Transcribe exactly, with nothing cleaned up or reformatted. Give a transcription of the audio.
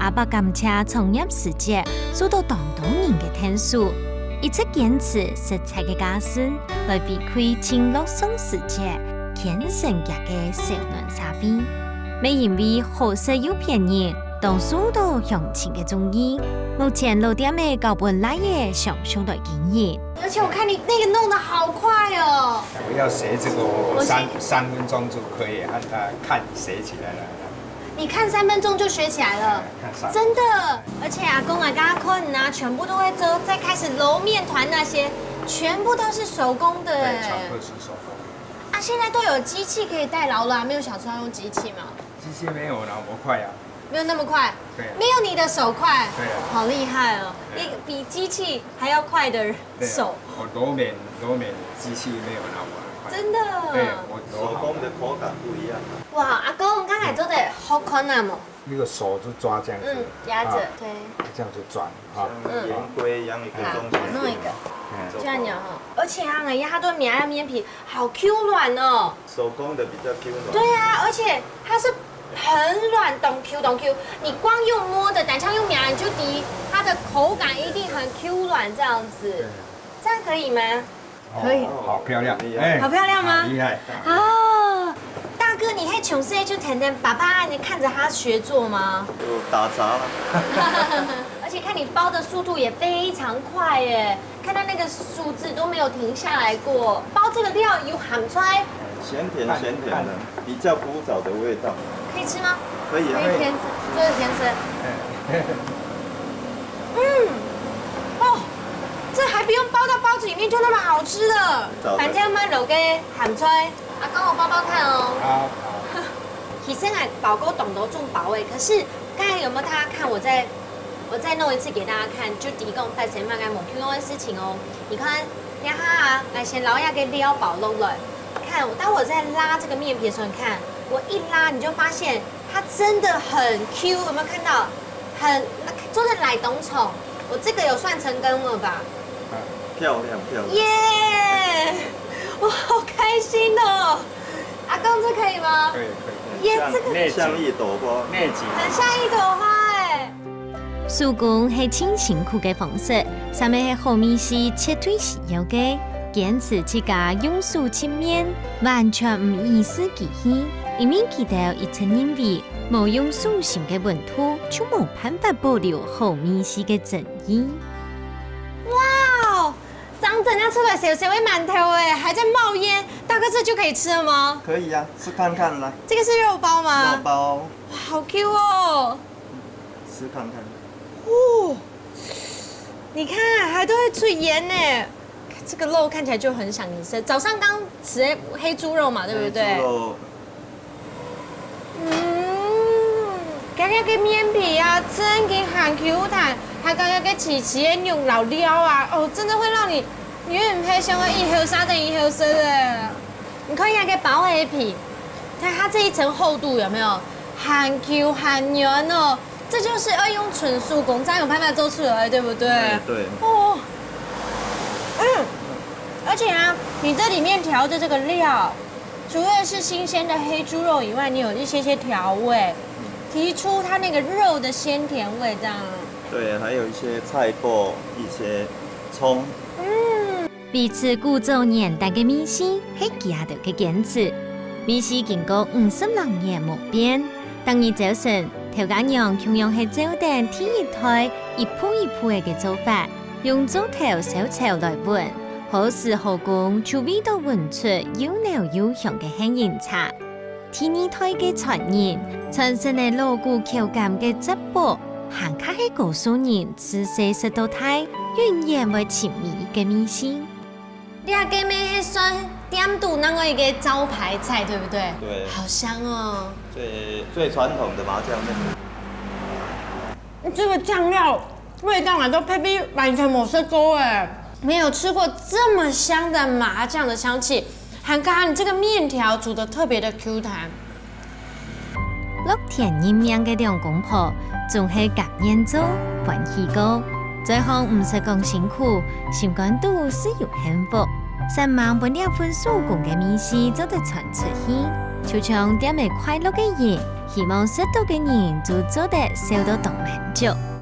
阿伯感謝創業時節受到當多人个𢯭手，一直堅持實在个價值，來回饋盡樂送時節牽成業个小暖社會。乜因為好食又便宜，當受到鄉親个中意。目前老店仔交分倈仔相續來經營。而且我看你那個弄得好快哦。我要學這個，我先三，三分鐘就可以和它看學起來了。你看三分鐘就學起來了，哎，看三分鐘。真的。而且阿公啊，剛剛看啊，全部都會做，在開始揉麵團那些，全部都是手工的耶。對，全部是手工的。啊，現在都有機器可以代勞了啊，沒有想說要用機器嗎？機器沒有那麼快啊。沒有那麼快，對啊。沒有你的手快，對啊。好厲害哦！對啊。你比機器還要快的人。對啊，手。我揉麵，揉麵機器沒有那麼快。真的。對，我揉好了。手工的口感不一樣啊。哇，阿公，剛才做得好看啊無？那個手就抓這樣子，嗯，壓著，啊，對。這樣子轉啊。像圓規一樣，一個中間。好，我弄一個。嗯。這樣子哦。而且啊，哎呀，它都麵，麵皮好Q軟哦。手工的比較Q軟。對啊，而且它是很軟，當Q當Q。你光用摸的，單淨用捏，你就知它的口感一定很Q軟這樣子。對啊。這樣可以嗎？哦，可以。好漂亮，很厲害。哎，好漂亮嗎？好厲害。啊，大哥，你會從細就跈等爸爸，你看著他學做嗎？就打雜了。而且看你包的速度也非常快耶，看他那個數字都沒有停下來過。包這個料有鹹菜？鹹甜鹹甜的，淡淡。比較古早的味道。可以吃嗎？可以啊。可以先吃，這是先吃。哎。嗯，哦，這還不用包到包子裡面就那麼好吃了。早的。反正慢摎个鹹菜，阿公，我包包看哦。好，好。其實𠊎包過當多種包仔，可是剛才有沒有大家看我在，我再弄一次給大家看，就知講發生麼个無Q樣个事情哦。你看，這下啊，來先摎這個料包落來，看，當我在拉這個麵皮的時候，你看，我一拉你就發現它真的很Q，有沒有看到？很，做得來當長。我這個有算成功了吧？嗯，漂亮，漂亮。耶！我好開心哦！阿公，這可以嗎？可以，可以，可以。耶，像，這個像一朵花。內緊。很像一朵花哎。手工係盡辛苦个方式，上面係好味緒絕對需要个，堅持自家用手切麵，完全毋依時機器，因為佢兜一直認為 無用手心个溫度，就無辦法保留好味緒个真意。哇哦，剛整樣出來燒燒个饅頭哎，還在冒煙，大哥，這就可以吃了嗎？可以啊，吃看看來。這個是肉包嗎？肉包。哇，好Q哦！吃看看。哦，你看，還都會出煙呢。這個肉看起來就很想吃。早上剛吃的黑豬肉嘛，對不對？黑豬肉。 嗯，剛剛个麵皮啊，真个還Q彈，還剛剛个脆脆个肉摎料啊，哦，真的會讓你忍毋核想愛一口食等一口食个。你看一下該包仔皮，看它這一層厚度有沒有？還Q還軟哦，這就是要用純手工才有辦法做出來，對不對？對，對。哦，嗯，而且啊，你這裡面調的這個料， 除了是新鮮的黑豬肉以外，你有一些些調味，提出它那個肉的鮮甜味，這樣。對，還有一些菜脯、一些蔥。嗯。維持古早年代个味緒，係佢兜个堅持。味緒經過五十零年無變，逐日朝晨，頭家娘共樣係照等第一代一步一步仔个做法， 用灶頭燒樵來搵，好時好工就為著搵出又濃又香个杏仁茶。第二代个傳人，傳承了老古口感个節目，還較係告訴人自細食到大，永遠會尋味个味緒。這個乜係算店肚另外一個招牌菜，對不對？對。好香哦。最，最傳統的麻醬麵。這個醬料 味道啊，都配比完全無食過哎，沒有吃過這麼香的麻醬的香氣，還加你這個麵條煮得特別的Q彈。樂天認命个兩公婆，總係甘願做，歡喜過。嘴項毋使講辛苦，心肝肚係有幸福。煞猛分這份手工个味緒做得傳出去，就像店仔快樂个人，希望食到个人就做得瘦到當滿足。